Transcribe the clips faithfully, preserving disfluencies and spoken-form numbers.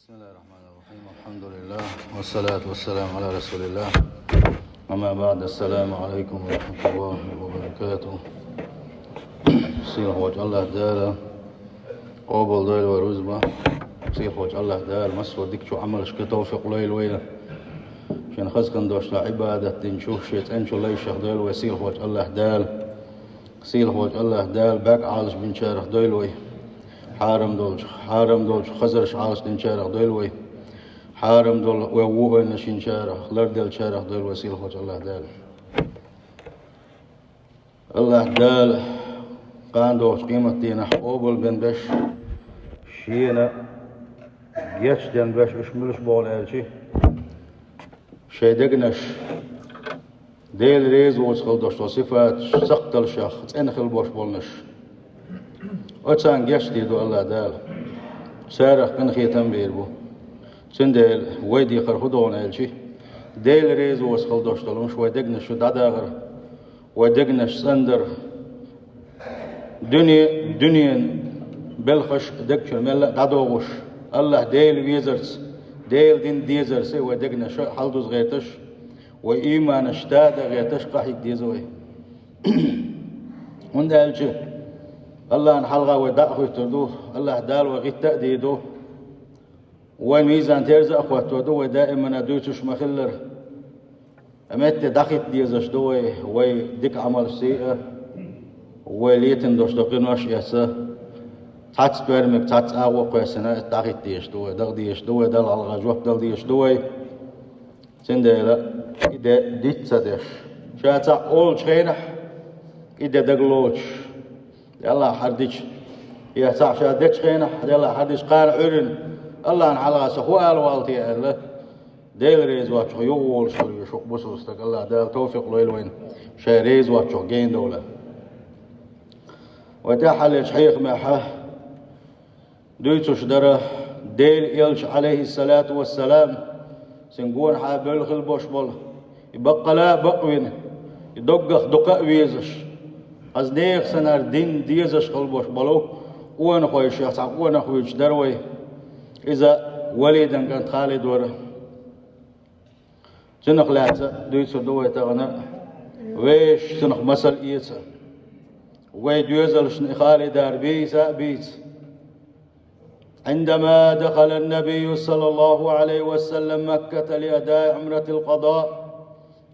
بسم الله الرحمن الرحيم. الحمد لله، والصلاة والسلام على رسول الله. أما بعد، السلام عليكم ورحمة الله وبركاته. Сийлахьчу АллахӀ Дала къобал дойла вай рузба. Сийлахьчу АллахӀ Дала массо а дикачу Ӏамалшка тавфикъ лойла вайна. Шен хаза хинна долчу Ӏибадат динчу, шен цӀеначу лайшах дойла вай Сийлахьчу АллахӀ Дала. Сийлахьчу АллахӀ Дала бӀаьрг Ӏалашбинчарах дойла вай. Хьарам долчу, хьарам долчу хазарш Ӏалашдинчарах дойла вай. Хьарам долу вай вон ойла йинчарах, ларделлачарах дойла вай Сийлахьчу АллахӀ Дала. АллахӀ Дала кхана догӀучу къематдийнахь къобал бен беш, шена гечден беш, уьш муьлш боху аьлча, шайн дегнаш Делан резавоца хила долуш долу сифаташ сакхталшах цӀена хила болуш болнаш. Оцарна гечдийр ду АллахӀ Дала. Царах къинхетам бийр бу. Цундела вай декхар хӀун ду аьлча, Делан резавоца хила долуш долу хӀумнаш вай дегнаш чу дӀадахар, вай дегнаш цӀандар, дуьне, дуьненан белхаш дег чуьра мелла а дӀадогӀуш, АллахӀ Дела везарца, Делан дин дезарца вай дегнаш хьалдуза гӀерташ, вай ийманаш дада гӀерташ къахьега деза вай. ХӀунда аьлча АллахӀна хьалха вай дӀа а хӀуьттур ду, АллахӀ Дала вай гӀитта а дийр ду. Вайн мизан-терза а хӀоттор ду вай, даимана дуьйцуш ма-хиллара. Метте дӀахӀитта дезаш ду вай, вай дика Ӏамалшций а, вай летина долуш долу къинош а эцна, цхьацца тоьрмиг, цхьацца агӀо кхоьссина, дӀахӀитта дезаш ду вай, даха дезаш ду вай, Далла хьалха жоп дала дезаш ду вай. Цундела и де диц ца деш, ша цхьаъ олучу хенахь, и де дагалоцуш, Делахь хьардича, я цхьаъ ша дечу хенахь, Делахь хьардича, кхана Ӏуьйранна АллахӀна хьалха со хӀун ала валла те аьлла, Делан реза воцчух юхаволуш хила веза хӀокху бусалба стаг. АллахӀ Дала тавфикъ лойла вайна шайн реза воцчух гена довла. Вай тӀаьххьарлечу хьехамехь дуьйцуш дара Делан элча, Ӏалайхиссалату вассалам, цуьнан гонахьа бевлла хила болуш болу, и баккъала а бакъвина, и доггах дукха а везаш, хаза нехан санара дин дезаш хила болуш болу къонахойх цхьа къонах вуьйцуш дара вай. Иза Валидан кӀант Халид вара. Цунах лаьцна дуьйцур ду вай тахана, вешан цунах масал эца. Вай доьзалшна и Халидара бийца а бийца. عندما دخل النبي صلى الله عليه وسلم مكة لأداء عمرة القضاء.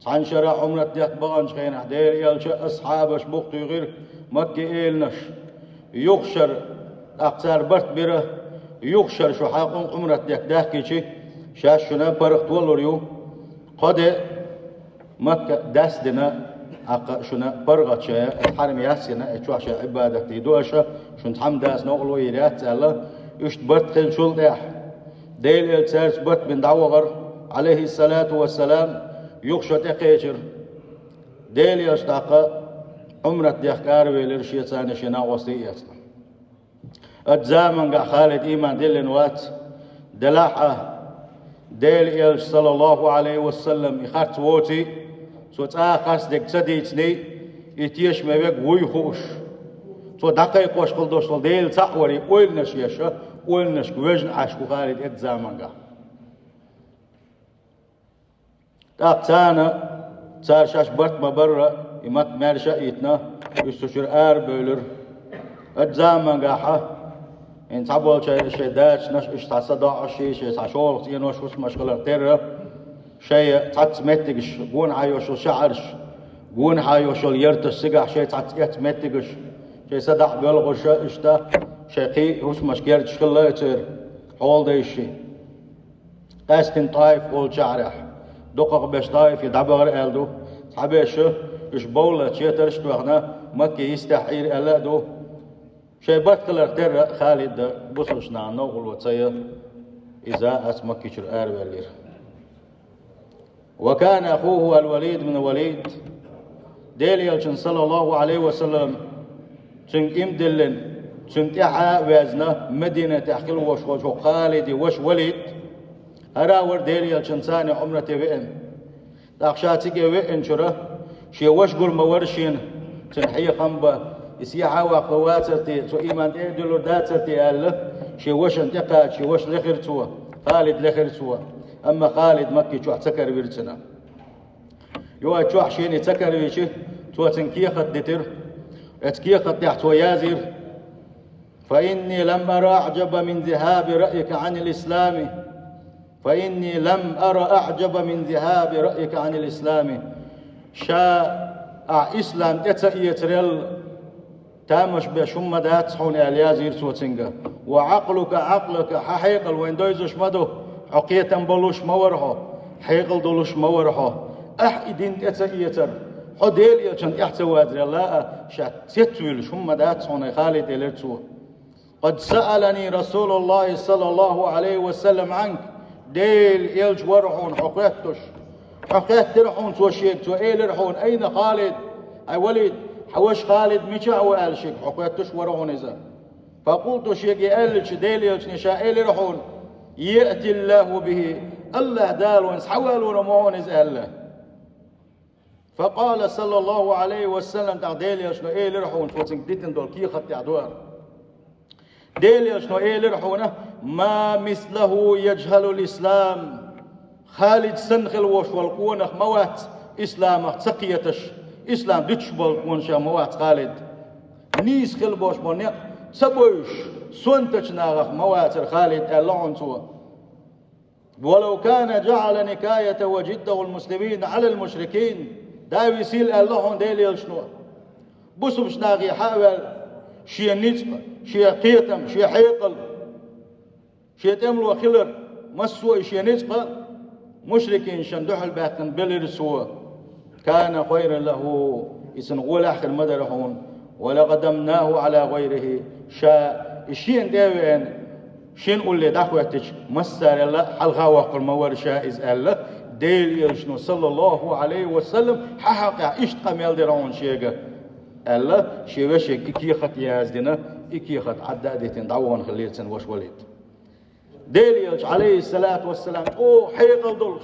Цхьана шарахь Ӏумрат дехка баханчу хенахь, Делан элча а, асхьабаш а бух туьйхира Макке эланаш. Юха шара, тӀаккха цара барт бира, юха шара шу хьакъ Ӏумрат дехка даьхкичи, шаьш шуна паргӀат валур ю. Кхо де Макка даьсса дина, тӀаккха шуна паргӀат шайн, хьарам яьссина, и чохь шайн Ӏибадат дийр ду аша, шуна цхьамма дас новкъарло йийр яц аьлла, уьш барт хиллачул тӀаьхьа, Делан элча цаьрца барт бина дӀавахара, Ӏалайхиссалату вассалам, юха шо тӀекхечира. Делан элча тӀаккха Ӏумрат дехка аравелира шеца а, шен накъостий а эцна. Оцу заманчохь Халид ийман диллина вац, делахь а, Делан элча, саллаллаху Ӏалайхи ва саллам, и харц воций, цо цкъа а харцдерг ца дийциний, и тешаме верг вуй хууш, цо дӀакхайкхош хила долуш долу Дела цхьаъ варий ойланаш еш, ойланашка вежна Ӏаш ву Халид оцу заманчохь. ТӀаккха царна, цара шаьш барт ма-барра, и Макка маьрша а йитина, уьш цу чуьра арабевлира. Оцу заманчохь, хӀинца цхьаболчара шайн дачанаш, уьш цхьа садоӀуш, шайн цхьа шолгӀа цӀенош, хӀусамаш хиларх терра, шайн цхьацца меттигаш, гонахьа йолуш йолу шаьӀарш, гонахьа йолуш йолу ярташ, цигахь шайн цхьацца эцна меттигаш, шайн садаӀа боьлхуш, иштта шайн кхин а хӀусамаш герзаш хилла церан хьолдайши. Къаьстина ТӀаиф олучу шахьарехь, дукхах берш ТӀаифе дӀабахара аьлла ду, цхьаберш уьш бовла четарш а тоьхна, Макке йистехь Ӏийра аьлла а ду. Шайн барт хиларх терра Халида бусалба нахана новкъарло ца ян, иза оцу Макки чуьра араваьллера. وكان أخوه الوليد بن الوليد Делан элчанна, саллаллаху Ӏалайхи ва саллам, цуьнга иман диллина, цуьнан тӀаьхьа а везна, Мединатехь хила волуш волчу Халидан ваша Валид, хӀара а вара Делан элчанца цхьаьна Ӏумрате веана. ТӀаккха ша цига веанчуьра, шен ваша гур ма вара шена, цуьнан хьехам бан, и сехьа а ваккха вацара те, цо ийман тӀе а дуьллур дацара те аьлла, шен вашана тӀекхача, шен ваша лехира цо. Халид лехира цо, амма Халид Макки чохь ца каравира цунах. Юха чохь шена ца каравича, цо цуьнга кехат дитира. Оцу кехат тӀехь цо яздира: «فإني لم أر أعجب من ذهاب رأيك عن الإسلام. فإني لم أر أعجب من ذهاب رأيك عن الإسلام». Ша ахь ислам тӀе ца эцарел тамаш беш хӀумма дац хьуна, аьлла, яздира цо цуьнга. «وعقلك عقلك», хьан хьекъал вайна дойзуш ма ду, хьо кхетам болуш ма вара хьо, хьекъал долуш ма вара хьо. Ахь и дин тӀе ца эцар, хьо Делан элчанна тӀаьхьа ца вазарел а, ша цецвуьйлуш хӀумма дац хьуна, Халид, элира цо. «قد سألني رسول الله صلى الله عليه وسلم عنك». Делан элча вара хьуна хьо хоьттуш. Хьо хаьттира хьуна цо шега, цо элира хьуна: «أين خالد؟ أي وليد, хьан ваша Халид мичахь ву?» аьлла шега, хьо хоьттуш вара хьуна иза. «فقلت», шега и аьллача, Делан элчане ша элира хьуна: «يأتي الله به, АллахӀ Дала вайна схьавалор ма ву хьуна иза», аьлла. «فقال صلى الله عليه وسلم», тӀаккха Делан элчано элира хьуна, цо цуьнга дитина долу кехат тӀехь ду хӀара. Делан элчано элира хьуна: «ما مثله يجهل الإسلام». Халид санна хила волуш волу къонах ма вац исламах ца кхеташ, ислам дуьтуш болу къонах ма вац Халид. Нийса хила болуш болу некъ ца бовзуш, сонтачу нахах ма вацара Халид, аьлла хьуна цо. «ولو كان جعل نكايته وجده المسلمين على المشركين». Да висийла, аьлла хьуна Делан элчано. Бусулбачу нахе хьа а ваьлла, шен ницкъ, шен кхетам, шен хьекъал, шен тӀемало хилар, массо а и шен ницкъ мушрикинашна дуьхьал баьккхина белира цо. «كان خيرا له», и цунна гӀолехь хир ма дара хьуна. «ولقدمناه على غيره», ша и шена тӀе а веана, шина улле дӀахӀоьттича, массарел а хьалха воккхур ма вара ша иза, аьлла, Делан элчано, саллаллаху Ӏалайхи ва саллам, хьан хьокъехь иштта къамел дира хьуна шега, аьлла, шен вешега и кехат яздина, и кехат Ӏадда а дитина, дӀавахана хиллера цуьнан ваша Валид. Делан элча, Ӏалайхиссалату вассалам, чӀогӀа хьекъал долуш,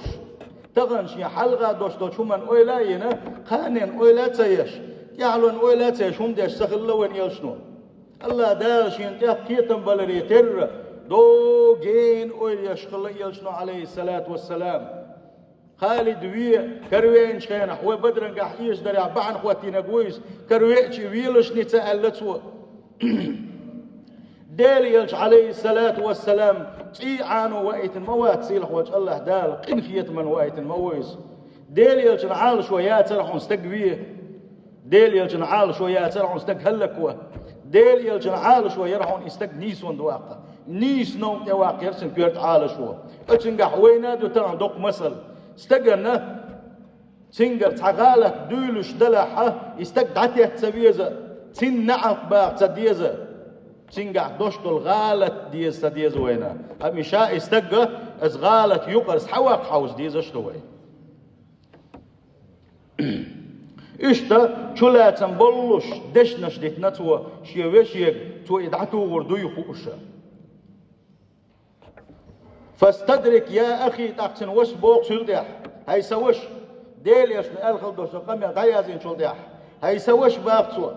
тахана шен хьалха долуш долчу хӀуманна ойла а йина, кханенна ойла а ца еш, тӀаьхьалонна ойла а ца еш, хӀума деш ца хилла вайн элчано. АллахӀ Дала шена тӀехь кхетам баларе терра, догена ойла еш хилла элчано, Ӏалайхиссалату вассалам. Халид ве, каравеанчу хенахь, вай Бадрангахь эшадарехь бахьана хӀоттийнарг ву иза, каравеача велаш ница аьлла цо. Делан элча, Ӏалайхиссалату вассалам, цӀий Ӏано ваийтина ма вац сийлахьволчу АллахӀ Дала, къинхетаман ваийтина ма ву иза. Делан элчан Ӏалашо яцара хьуна стаг ве. Делан элчан Ӏалашо яцара хьуна стаг хӀаллакво. Делан элчан Ӏалашо яра хьуна и стаг нийсонна ваккха. Нийса новкъа тӀе ваккха яра цуьнан коьрта Ӏалашо. Оцуьнгахь вайна а ду тахана доккха масал. Стаганна цуьнгара цхьа гӀалат дуьйлуш далахьа, и стаг дӀатетта ца веза, цуьнан неӀалт баха ца деза, цуьнгахь долуш долу гӀалат деза ца деза вайна. Амма ша и стаг а, аса гӀалат юкъара схьаваккха хьовса дезаш ду вай. Иштта чулацам боллуш дешнаш дитина цо шен вешега, цо и дӀатухур дуй хууша. «فاستدرك يا أخي», тӀаккха цуьнан вашас боху цул тӀаьхьа: «ХӀай сан ваша», Делан элчано аьлла хилла долуш долу къамел дӀаяздинчул тӀаьхьа: «ХӀай сан ваша», баха цо.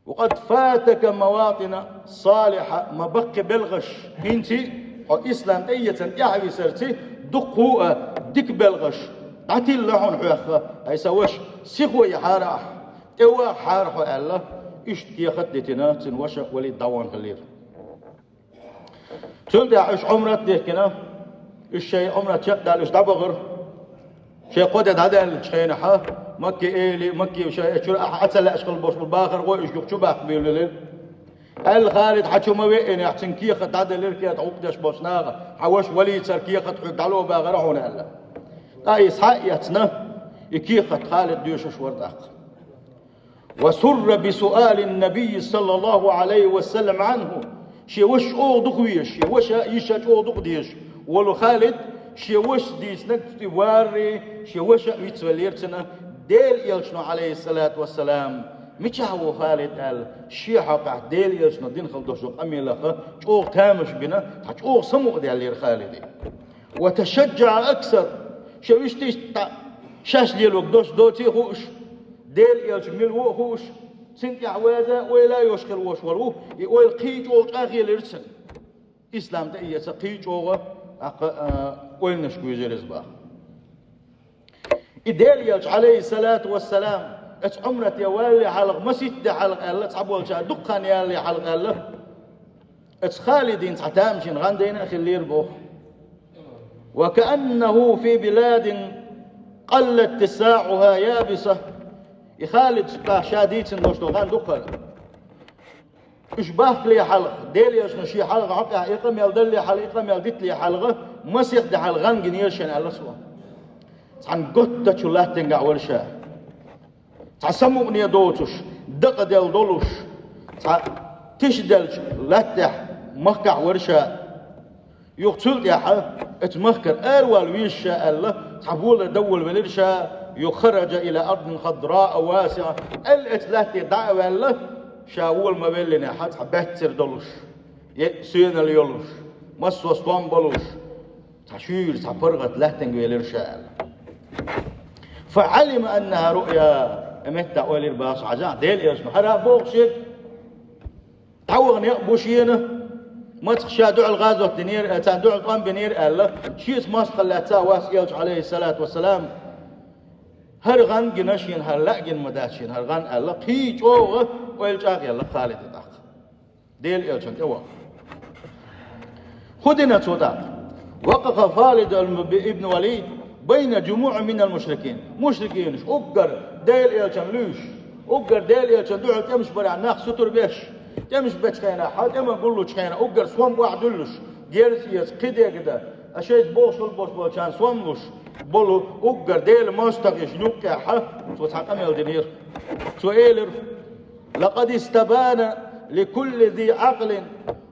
«وقد فاتك مواطن صالحة», ма баккхи белхаш, хӀинций, хьо ислам тӀеэцарна тӀаьхьа висарций, дуккха а дика белхаш дӀатилла хьуна хьоьхха, хӀай сан ваша, сихо яхьара ахь, тӀевахьара хьо, аьлла, иштта кехат а дитина, цуьнан ваша Валид дӀавахана хиллера. Цул тӀаьхьа уьш Ӏумрат а дихкина, уьш шайн Ӏумрат чекхдала уьш дӀабахара. Шайн кхо де дӀадаьллачу хенахьа, Макки эли, Макки шайн чуьра ахьа Ӏа ца лаьаш хила болуш болу бахархой уьш юха чу баккха буьйлалира. Аьлла Халида: «Хьан чу ма веанехь, цуьнан кехат дӀаделира кхета гӀуллакх деш болчу наха, хьан ваша Валидсара кехат хьоьга дӀало бахара хьуна», аьлла. ТӀаккха иза схьа а эцна, и кехат Халида доьшуш вара тӀаккха. «وسر بسؤال النبي صلى الله عليه وسلم عنه». Шен ваша чӀогӀа дукха везаш, шен ваша а, йиша а чӀогӀа дукха дезаш волу Халид, шен вашас дийцинарг цӀе варрий, шен ваша а вицвеллера цунна, Делан элчано, Ӏалайхиссалату вассалам, мичахь ву Халид аьлла, шен хьокъехь Делан элчано дина хилла долуш долу къамелах чӀогӀа тамаш бина, цхьа чӀогӀа самукъадаьллера Халиде. «وتشجع أكثر». Шен вуьшта иштта шаьш лелорг дош доций хууш, Делан элча мила ву а хууш, Цунна тӀехь ваза ойла а йолуш хила волуш волу, и ойла кхин а чӀогӀа чӀагӀъелира цуьнан. Ислам тӀе а эца кхин а чӀогӀа, тӀаккха, а, ойланаш гуьйжира иза боху. И Делан элча, Ӏалайхиссалату вассалам, оцу Ӏумрате валале хьалха, масийтта де хьалха аьлла, цхьаболчара дукха хан ялале хьалха аьлла, оцу Халидина цхьа тамашийна гӀан дайна а хиллера боху. «وكأنه في بلاد قل اتساعها يابسة». И Халид ша дийцина долуш долу гӀан ду-кх хӀара. Уьш бахкале хьалха, Делан элчано шен хьалха хьокъехь и къамел далале хьалха, и къамел дитале хьалха, масех де хьалха гӀан гинера шена аьлла цо. Цхьана готтачу латтенгахь вара ша. Цхьа самукъане доцуш, дакъаделла долуш, цхьа тиша деллачу латтехь, махкахь вара ша. Юха цул тӀаьхьа оцу махкара аравала веза ша аьлла, цхьа волар дан волавелира ша, юха «خرج إلى أرض خضراء واسعة», аьлла оцу латте дӀа а ваьлла, ша вола ма веллинехь, цхьа баьццара долуш, е соьнал йолуш, массо а стом болуш, цхьа шуьйра, цхьа паргӀат лаьттанга велира ша аьлла. «فعلم أنها رؤيا», и меттахь ойла йира боху цо, хьажахь, Делан элчано хӀара а боху шега. ДӀавахана некъ бу шена, мацах ша дуьхьал гӀазот динера, царна дуьхьал тӀом бинера аьлла, шеца мостагӀалла лаьцна вац элча, Ӏалайхиссалату вассалам, хӀара гӀан гина шена, хӀара лаьа гина ма дац шена хӀара гӀан аьлла, кхин а чӀогӀа ойла чӀагӀъелла Халида тӀаккха. Делан элчанна тӀе вахана. ХӀун дина цо тӀаккха? «وقف خالد بن الوليد بين جموع من المشركين». Мушрикинаш уггар Делан элчанна луьйш, уггар Делан элчанна дуьхьал тӀемаш барехь нах сутур беш, тӀемаш бечу хенахь, хьан тӀеман гуллучу хенахь уггар сом охьадуьллуш, герз эца, кхидерг дан, а шайца бохуш хила болуш болчарна сом луш болу уггар Делан мостагӀийн юккъехь цо цхьа къамел динера. Цо элира: «لقد استبان لكل ذي عقل»,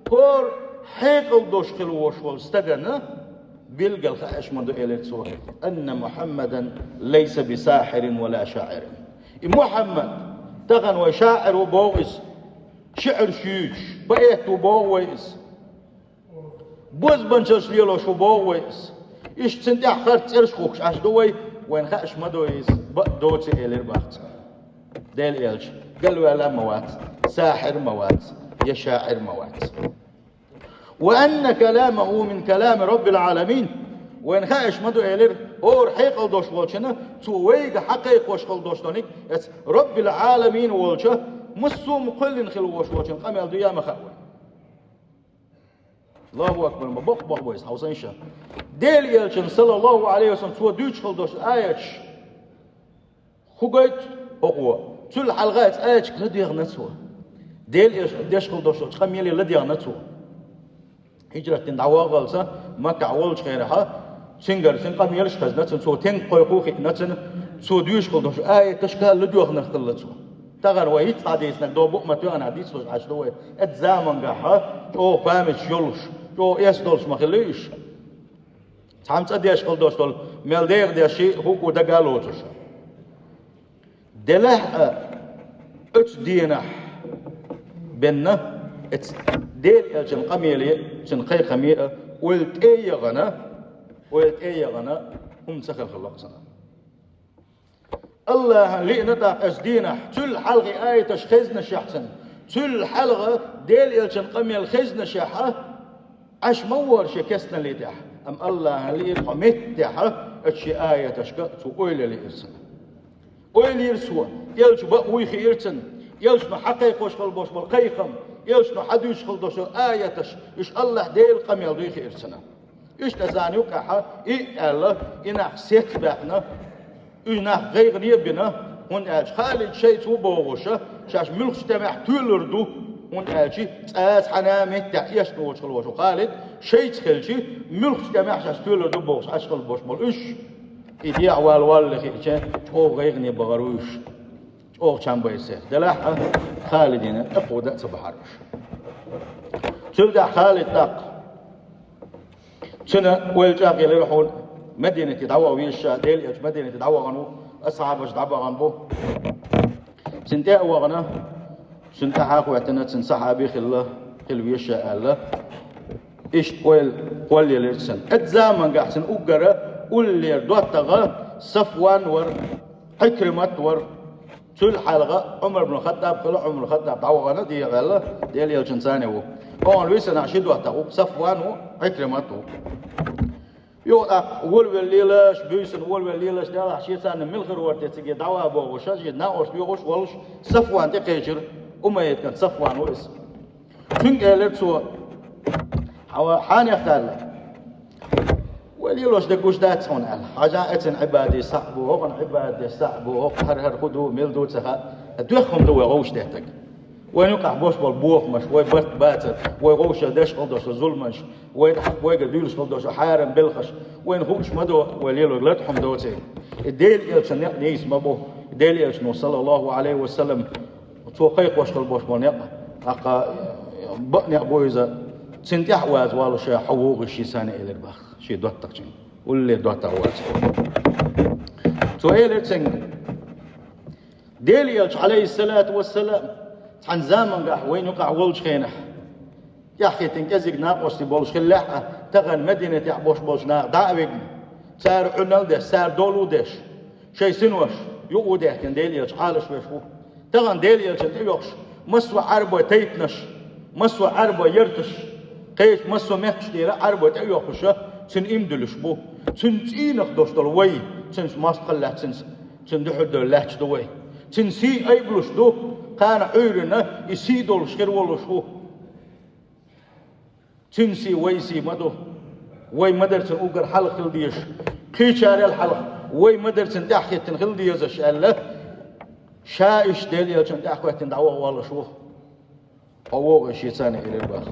хӀора хьекъал долуш хила волуш волу стагана билггал хаа ма ду, элира цо, «أن محمدا ليس بساحر ولا شاعر». И Мухьаммад тахана вай шаӀир ву боху иза, шиӀраш юьйцуш, поэт ву боху вай иза. Бозбанчаллаш лелош ву боху вай иза. Иштта цунна тӀехь харц цӀераш хӀуттуш Ӏаш ду вай, вайна хаа ма ду иза, бакъ доций, элира боху цо. Делан элча галваьлла а ма вац, сахьир а ма вац, я шаӀир а ма вац. «وأن كلامه من كلام رب العالمين». Вайна хаа ма ду, элира, хӀора хьекъал долуш волчунна, цо вайга хьакхайкхош хила долуш долу, оцу Раббил Ӏаламин волчу, массо а ма кхоьллина хила волуш волчун къамел ду я ма хаьа вайна. Аллаху акбар, ма боккха боху вай иза, хьовсийша. Делан элчанна, саллаллаху Ӏалайхи ва саллам, цо дуьйцуш хила долуш аяташ хӀун гойту хӀокхо? Цул хьалха оцу аяташка ладоьгӀна цо. Делан элчано деш хила долуш долчу къамеле ладоьгӀна цо. Хьижрат дина дӀаваххалца Маккахь волчу хенахь, цуьнгара цуьнан къамелаш а хезна цунна, цо тенга кхойкху а хиъна цунна, цо дуьйцуш хила долуш аяташка ладоьгӀнарг хилла цо. Тахана вай хӀинцца дийцинарг догӀу бу а ма тоьхна, дийцалуш Ӏаш ду вай. Оцу заманчохь чӀогӀа памяташ йолуш, чӀогӀа эс долуш ма хилла уьш. Цхьамма цӀа деш хила долуш долу, мел дегӀан деши хӀуъу дага а лоцуш. Делахь а оцу дийнахь бен оцу Делан элчан къамеле а, цуьнан кхайкхаме а ойла тӀе а яхана, ойла тӀе а яхана хӀума ца хила хилла-кх цунна. Аллахьан лиъна тӀаккха оцу дийнахь, цул хьалха и аяташ хезнашехь цунна, цул хьалха Делан элчан къамел хезнашехь, Ӏаш ма вара шен кестналлин тӀехь, амма Аллахьан лиира кху меттехь оцу шен аяташка цо ойла лиира цунна. Ойла йира цо, элча бакъ вуй хиира цунна, элчано хьакхайкхош хила болуш болу кхайкхам, элчано хьадуьйцуш хила долуш долу аяташ, уьш Аллахь Делан къамел дуй хиира цунна. Иштта царна юккъехь и а аьлла, и нах сецбаьхна, и нах гӀайгӀане а бина, хӀунда аьлча Халид шайца ву бохуша, шаьш муьлххачу тӀамехь тоьлур ду, хӀунда аьлча цкъа а цхьана а меттехь эшна воцуш хила волуш ву Халид, шайца хилча, муьлххачу тӀамехь шаьш тоьлур ду бохуш Ӏаш хила болуш болу уьш. И дехьавала валле хиъча, чӀогӀа гӀайгӀане бахара ву уьш. ЧӀогӀа чам байра церан. Делахь а Халидина тӀаккха дан а ца бахьара уьш. Цул тӀаьхьа Халид тӀаккха. Цуьнан ойла чӀагӀъелира хьуна, Мадинате дӀаваха везаш ша, Делан элча Мадинате дӀавахана ву, асхьабаш дӀабахана бу. Цунна тӀе а вахана, цунна тӀаьхьа а хӀоьттина, цуьнан сахьаби хилла, хила везаш ша аьлла. Иштта ойла кхоллаелира цуьнан. Оцу замангахь цуьнан уггара уллера доттагӀа Сафван вара, Ӏикримат вара. Цул хьалха Ӏумар ибн Хаттаб хилла, Ӏумар ибн Хаттаб дӀавахана, дехьа ваьлла, Делан элчан царна ву. Оха висина ши доттагӀа ву, Сафван ву, Ӏикримат ву. Юха тӀаккха волавелла лелаш, буьйсанна волавелла лелаш, делахь шен царна мила хир вара те цига дӀаваха бохуш, шен накъост лоьхуш волуш, Сафван тӀекхечира, Умайят кӀант Сафван ву иза. Цуьнга элира цо: «Хьан-, хьанех, — аьлла. — Вай лелош дерг гуш дац хьуна», — аьлла. «Хьажахь, эццан Ӏибадат де схьа а бу, хӀокхун Ӏибадат де схьа а бу, хӀокху хӀара-хӀара хӀун ду, мила ду ца хаьа. Доьхна хӀума ду вай гӀовшадеттарг. Вайна юкъахь болуш болу бохамаш, вай барт-бацар, вай гӀовшал деш хила долуш зуламаш, вай тӀехь вайга дуьйлуш хила долуш хьарам белхаш, вайна хууш ма ду, вай лелорг лата хӀума доций. И Делан элчан некъ нийса ма бу, Делан элчано, саллаллаху Ӏалайхи ва саллам, цо кхайкхош хила болуш болу некъ, тӀаккха бакъ некъ бу иза, цуьнан тӀаьхьа ваза валуш хьо вогӀий шен царна», — элира боху шен доттагӀчуьнга. Улле доттагӀа вац. Цо элира цуьнга: «Делан элча, Ӏалайхиссалату вассалам, цхьана замангахь вайна юкъахь волчу хенахь, тӀаьххӀиттина кӀезиг накъостий болуш хиллехь а, тахана Мединатехь болуш болчу наха дӀа а вигна, цара Ӏуьнал а деш, цара дола а деш, шайн синош юкъа а даьхкина, Делан элча Ӏалашвеш ву. Тахана Делан элчанна тӀейохуш, массо а Ӏаьрбойн тайпанаш, массо а Ӏаьрбойн ярташ, кхечу массо а мехкаш тӀера Ӏаьрбой тӀейохуш, цуьнан иман дуьллуш бу. Цуьнан цӀийнах долуш долу вай, цуьнца мостагӀалла лаьцна, цуьнца, цуьнан дуьхьал девлла лаьтташ ду вай. Цуьнан сий айбалуш ду, кхана Ӏуьйранна и сий долуш хир волуш ву. Цуьнан сий вайн сий ма ду. Вай ма дара цуьнан уггар хьалха хила дезаш, кхечарел хьалха вай ма дара цуьнан тӀаьхьахӀиттина хила дезаш», — аьлла, ша иштта Делан элчанна тӀаьхьахӀиттина дӀаваха воллуш ву. Хьо вогӀий шен царна, элира боху.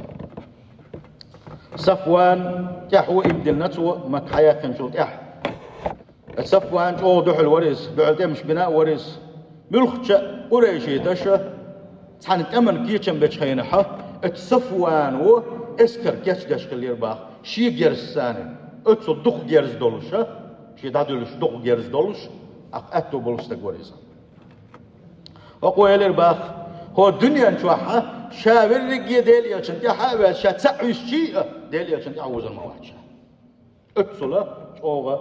Сафван тӀаьхьа ву, иман диллина цо, Макка хьаяьккхинчул тӀаьхьа. Сафван чӀогӀа дуьхьал вара иза, дуьхьал тӀемаш бина а вара иза. Муьлххачу а къурайшиташа цхьана тӀеман кечам бечу хенахь, оцу Сафвано эскар кечдеш хиллера боху, шен герзаца царна, оццул дукха герз долуш, шен дӀадуьллуш дукха герз долуш, тӀаккха аьтто болу стаг вара иза. ХӀокхо элира боху: «ХӀокху дуьнен чохь ша верриге а Делан элчанна тӀаьхьа а ваьлла, ша цхьаъ висча а Делан элчанна тӀаьхьа вузур ма вац ша». Оццула чӀогӀа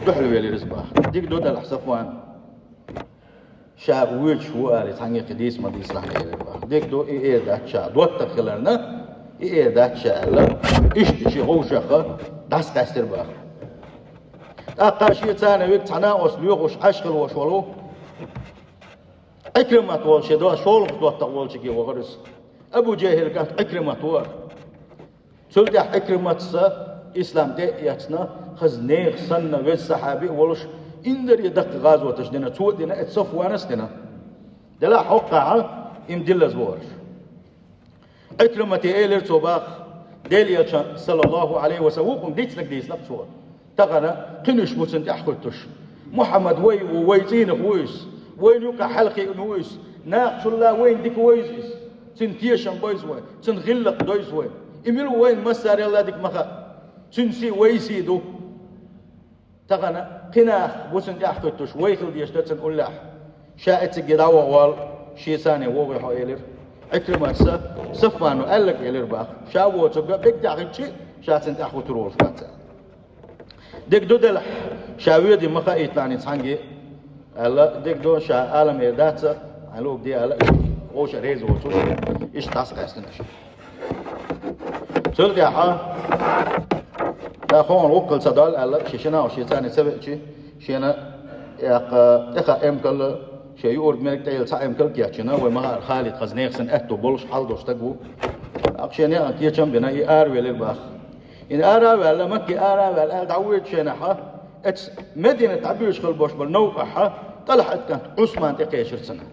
дуьхьал велира иза боху. Дика ду делахь, Сафван, ша воьдуш ву аьлла, цхьаьнгге кхин дийца ма дийцалахь, элира боху. Дика ду, и эр дац ша, доттагӀа хиларна, и эр дац ша аьлла, иштта шен гӀовшах дӀасакъаьстира боху. ТӀаккха шен царна вига цхьа накъост лоьхуш Ӏаш хила волуш волу Ӏикримат волчу, шен до-, шолгӀа доттагӀа волчуьнга вахара иза. Абу ЖахӀил кӀант Ӏикримат вара. Цул тӀаьхьа Ӏикриматца ислам тӀе а эцна, хаза нехан санна веза сахьаби а волуш, инзаре даккха гӀазоташ дина, цо а дина, оцу Сафванас а дина. Делахь хӀокхахь иман диллаза ву хӀорш. Ӏикримате элира цо боху, Делан элчанна, саллаллаху Ӏалайхи ва саллам, вукхунна дицнарг дийцина-кх цо. Тахана кхин уьш бу цунна тӀаьхьахӀуьттуш. Мухьаммад вай ву, вай цӀийнах ву иза. Вайна юкъахь хьалакхиъна ву иза. Нахачулла вайна дика вевза иза. Цуьнан тешам бевза вай, цуьнан гӀиллакх девза вай. И мила ву вайна массарел а дика ма хаьа. Цуьнан сий вайн сий ду. Тахана кхин нах бу цунна тӀаьхьахӀуьттуш, вай хила дезаш дара цунна уллехь. Ша эцигге дӀаваха воллу, шен царна вогӀий хьо, элира. Ӏикриматца Сафвано аьлларг элира боху. Ша воцург а беггахь хилча а, ша цунна тӀаьхьахӀуттур волуш вац аьлла. Дика ду делахь, ша воьдий ма хаийталахь цхьаьнгге а, аьлла, дика ду, ша ала ма эр дац, хьайн луург де аьлла, иштта вовшах реза воцуш, иштта дӀасакъаьстина аша. Цул тӀаьхьа, тӀаккха хӀокхуьнан вукхул ца дол аьлла, шен шинах шен царна ца веача, шена, тӀаккха, тӀекхаъ эмкал, шен юург мерг тӀеяла цхьа эмкал кечйина, вай ма хаара, Халид хаза нехан санна аьтто болуш хьал долу стаг ву. ТӀаккха шен некъан кечам а бина, и аравелира боху. И ара а ваьлла, Макке ара а ваьлла, аьлла, дӀавоьдучу хенахь, оцу Мединат дӀабоьдуш хила болуш болу новкъахь, ТӀалхьат кӀант Ӏусман тӀекхечира цунна.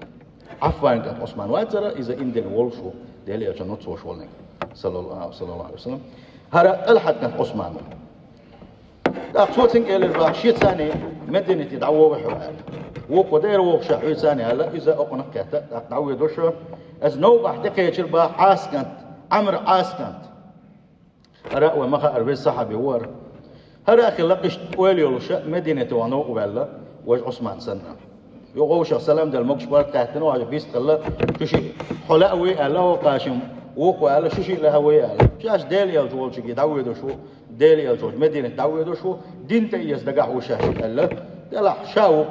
Ӏаффан кӀант Ӏусман вацара, иза иман диллина волуш ву, Делан элчанна нуц волуш волу нах, саллаллаху, саллаллаху Ӏалайхи ва саллам. ХӀара ТӀалхьат кӀант Ӏусман ву. ТӀаккха цо цуьнга элира боху, шен царна Мединате дӀавогӀий хьо аьлла. Вукхо дера вогӀуш хьуьца аьлла, иза окхунах кхетта, тӀаккха дӀавоьдуш, оцу новкъахь тӀекхечира боху Ӏас кӀант, Ӏамр Ӏас кӀант. ХӀара а вай ма хаара, веза сахьаби вара. ХӀара а хилла иштта ойла йолуш, Мединате ван новкъа ваьлла, важа Ӏусман санна. Юха вовшах салам делла, могуш-барт кхаьттина, важа бистхилла, шу шиъ хьо лаьа вуй аьлла, хӀокху Къасим, вукхо аьлла, шу шиъ лаьа вуй аьлла. Шаьш Делан элча волчуьнга дӀавоьдуш ву, Делан элча волчу Мединате дӀавоьдуш ву, дин тӀеэца дагахь ву шаьш аьлла. Делахь ша ву,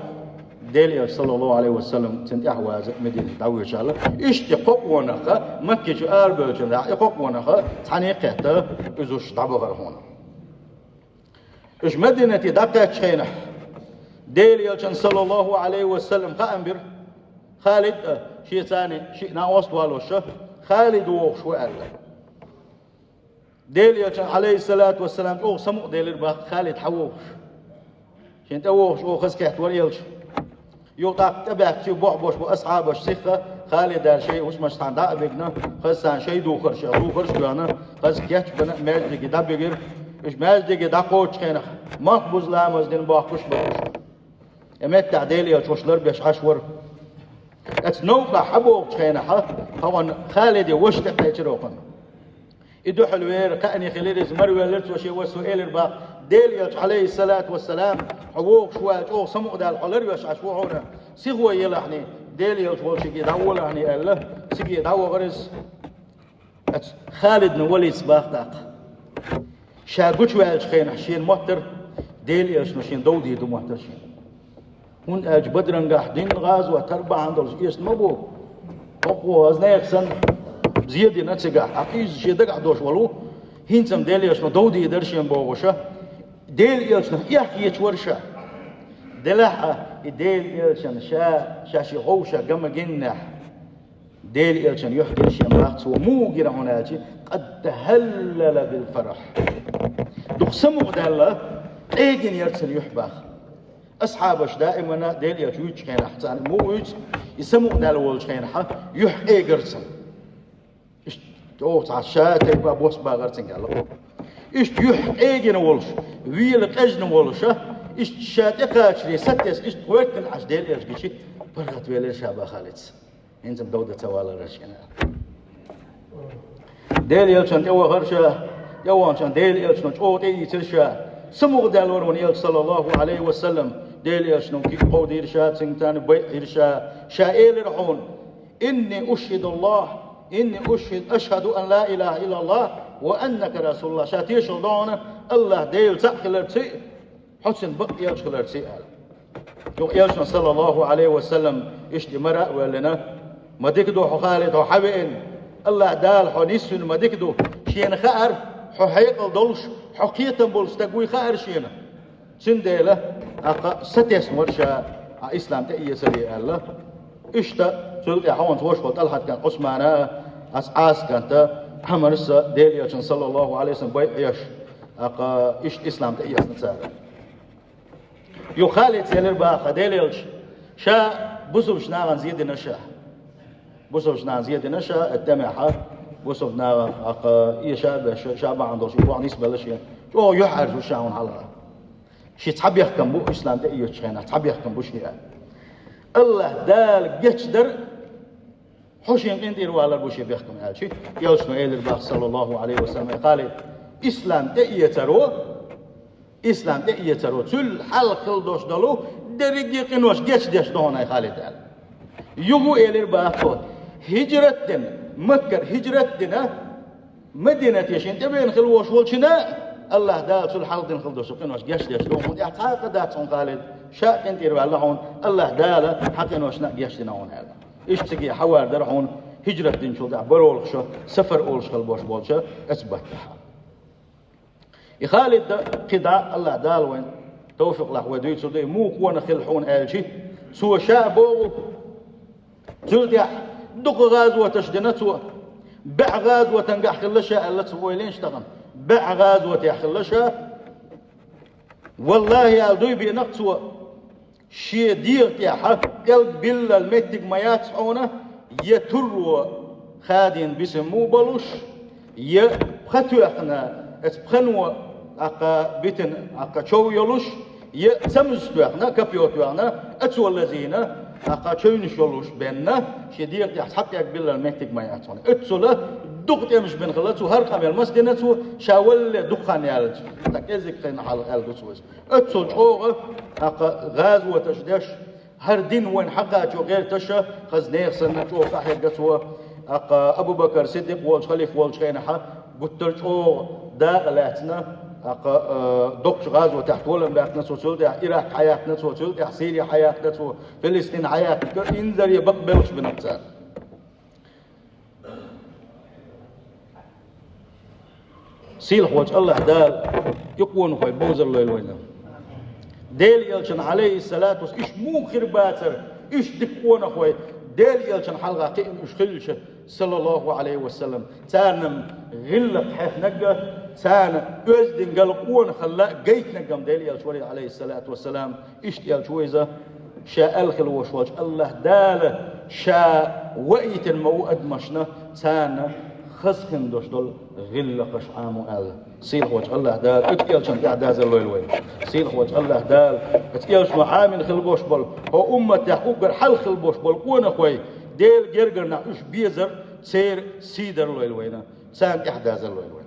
Делан Элча, саллаллаху Ӏалайхи ва саллам, цунна тӀаьхьа ваза Мединате дӀавоьдуш аьлла. Иштта кхо къонах, Маккачу арабевллачул тӀехьагӀа, и кхо къонах цхьаьна кхетта, уьзуш дӀабахар хьона. Уьш Мединате дӀакхаьчча хенахь, Делан Элчанна, саллаллаху Ӏалайхи ва саллам, хаам бира, Халид а, шеца цхьаьна шиъ накъост волуш, Халид вогӀуш ву аьлла. Делан Элчанна, Ӏалайхиссалату вассалам, чӀогӀа самукъаделира боху Халид хьан вогӀуш. Шена тӀевогӀуш оха хаза кхетта вара Элча. Юха тӀаккха тӀебаьхкича бохьабеш бу асхьабаш сиха, Халида шайн хӀусамаш цхьаьна дӀа а бигна, хаза царна шайн духарш, духарш а доьгӀна, хаза кечбина маьждиге дӀабигира. Уьш маьждиге дӀакхочучу хенахь, малхбуза ламаз дина бохкуш бара уьш. И меттехь Делан Элча ваш ларбеш Ӏаш вара. Оцу новкъахь хьан богӀучу хенахь, хьо ван Халиде ваша тӀекхечира окхунна. И дуьхьал вера, кхаъне хилира иза, мара веллира цо шен васо, элира боху, Делан Элча, Ӏалайхиссалату вассалам, хьо вогӀуш ву аьлла, чӀогӀа самукъадаьлла хьо ларвеш Ӏаш ву хьуна, сихо елахьний, Делан Элча волчуьнга дӀаволахьний аьлла, цига дӀавахара иза. Оцу Халидна валийца боху тӀаккха. Ша гучуваьллачу хенахь шена моттара, Делан Элчано шена дов дийр ду моттара шена. ХӀунда аьлча Бадрангахь дина гӀазот тар бахьана долуш эшна ма бу. ХӀокхо хаза нехан санна зе дина цигахь, Ӏакъиза шен дагахь долуш волу, хӀинца-м Делан Элчано дов дийр дара шена бохуша, Делан Элчанах эхь хеташ вара ша. Делахь а и Делан Элчанна ша, ша шен ховша ган ма гиннехь, Делан Элчанна юьхь гира шена боху цо, муха гира хьуна аьлча, къад тахьаллала билфарахь. Дукха самукъадаьлла, къегина яра цуьнан юьхь боху. Асхьабаш даимана Делан Элча вуьйцучу хенахь, царна муха вуьйцу, и самукъадаьлла волчу хенахь, юьхь къегара цуьнан. Иштта оха цхьа ша тайпа бос багӀар цуьнга аьлла. Иштта юьхь къегина волуш, вела къежна волуша, иштта ша тӀекхачаре сатесна, иштта гӀоьртина Ӏаш Делан Элча гичи, паргӀатвелира ша боху Халида. ХӀинца-м дов дан ца валара шена. Делан Элчанна тӀевахара ша, тӀеваханчунна Делан Элчано чӀогӀа тӀеийцира ша. Самукъадаьлла вара ван Элча, саллаллаху Ӏалайхи ва саллам, Делан Элчано кхин кховдийра ша, цуьнга царна байъа йира ша. Ша элира хьуна: «Инни ушхидуллах, инни ушхид-, ашхаду ан ла илаха иллаллах ва аннака расулуллах». Ша тешал до хьуна, АллахӀ Дела цхьаъ хиларций, хьо цуьнан бакъ элча хиларций аьлла. Юха Элчано, саллаллаху Ӏалайхи ва саллам, иштта и мара а воьллина: «Ма дика ду хьо, Халид, хьо хьан веана. АллахӀ Дала хьо нисвина ма дика ду. Шена хаьара, хьо хьекъал долуш, хьо кхетам болу стаг вуй хаьара шена. Цундела, тӀаккха сатесна вара ша, хьан ислам тӀеэцаре», аьлла. Иштта, цул тӀаьхьа хьо ван ваша волу ТӀалхьат кӀант Ӏусмана а, Ӏаса кӀанта Ӏамарса Делан Элчанна, саллаллаху Ӏалайхи ва саллам, байъа еш, тӀаккха иштта ислам тӀеэцна цара. Юха Халида элира боху, Делан Элча, ша бусалба нахана зе дина ша. Бусалба нахана зе дина ша, тӀемехь, бусалба наха, тӀаккха, эша а беш, ша бахьана долуш, и боху нисбелла шена. ЧӀогӀа юьхьӀаьржа ву ша хьуна хьалха. Шен цхьа бехкам бу, ислам тӀеэцначу хенахь цхьа бехкам бу шен. АллахӀ Дала гечдар, хьо шена къинтӀера валар бу шен бехкам аьлча, Элчано элира боху, саллаллаху Ӏалайхи ва саллам, Халид, ислам тӀеэцаро, ислам тӀеэцаро, цул хьалха хила долуш долу дерриге а къинош гечдеш ду хьуна, Халид, аьлла. Юха элира боху цо: «ХӀижрат дина, Маккара хӀижрат дина, Мадинате шен тӀебеана хила волуш волчунна, АллахӀ Дала цул хьалха дина хила долуш къинош гечдеш ду хьуна, тӀехь цхьа а къа дац хьуна, Халид, ша къинтӀера ваьлла хьуна, АллахӀ Дала хьан къиношна а гечдина хьуна», аьлла. Иштта цига хьавар дара хьуна, хӀижрат динчул тӀаьхьа баролуш, сафар олуш хила болуш болчу оцу баттахь. И Халид а кхидӀа, АллахӀ Дала вайн тавфикъ лахь вай дуьйцур ду, и муха къонах хилла хьуна аьлча, цо ша а боху, цул тӀаьхьа дукха гӀазоташ дина цо, бӀе гӀазотангахь хилла ша аьлла цо, ойла йина шу тахана, бӀе гӀазотехь хилла ша. ВаллахӀи, аьлла дуй беанакх цо, шен дегӀа тӀехь кӀелг биллал меттиг ма яц хьуна, я туро хадийна бисина мух болуш, я пха тоьхна, оцу пхано, тӀаккха, битина, тӀаккха, чов йолуш, я цамза тоьхна, копьё тоьхна, оцо лазийна, тӀаккха, чевнаш йолуш бенна, шен дегӀа тӀехь цхьа кӀелг биллал меттиг ма яц хьуна. Оццула дукха тӀемаш бина хилла цо, хӀара къамел маса дина цо, ша валлалц дукха хан яьлча, ткъа кӀезиг хенахь хьалха аьлла ду цо иза. Оццул чӀогӀа, тӀаккха, гӀазоташ деш, хӀара дин вайна хьакхачо гӀерташ, хаза нехан санна чӀогӀа къахьегна цо, тӀаккха, Абу-Бакар Сиддикъ волчу, халифа волчу хенахь, гуттар а чӀогӀа дакъа лаьцна, ТӀаккха, э, доккхачу гӀазотехь толам баьккхина цо, цул тӀаьхьа Ирак хьаяьккхина цо, цул тӀаьхьа Сири хьаяьккхина цо, Филистин хьаяьккхина, инзаре бакъ белхаш бина цара. Сийлахьволчу АллахӀ Дала и къонахой бовзар лойла вайна. Делан элчан, Ӏалайхиссалату вассалам, иштта муха хир бацара, иштта дика къонахой, Делан элчан хьалха кхиъна уьш хилча, саллаллаху Ӏалайхи ва саллам, царна гӀиллакх хьехнарг а, царна оьздангалла, къонахалла гайтинарг а Делан элча вара, Ӏалайхиссалату вассалам. Иштта элча ву иза, ша аьлла хила волуш волчу АллахӀ Дала ша ваийтина ма ву адамашна, царна хаза хин долуш долу гӀиллакхаш Ӏамо аьлла. Сийлахьволчу АллахӀ Дала оцу элчанна тӀаьхьадазар лойла вай. Сийлахьволчу АллахӀ Дала оцу элчано Ӏамийна хила болуш болу, хӀокху умматехь уггар хьалха хила болуш болу къонахой, Делан гергарнахь уьш безар, церан сий дар лойла вайна, царна тӀаьхьадазар лойла вай.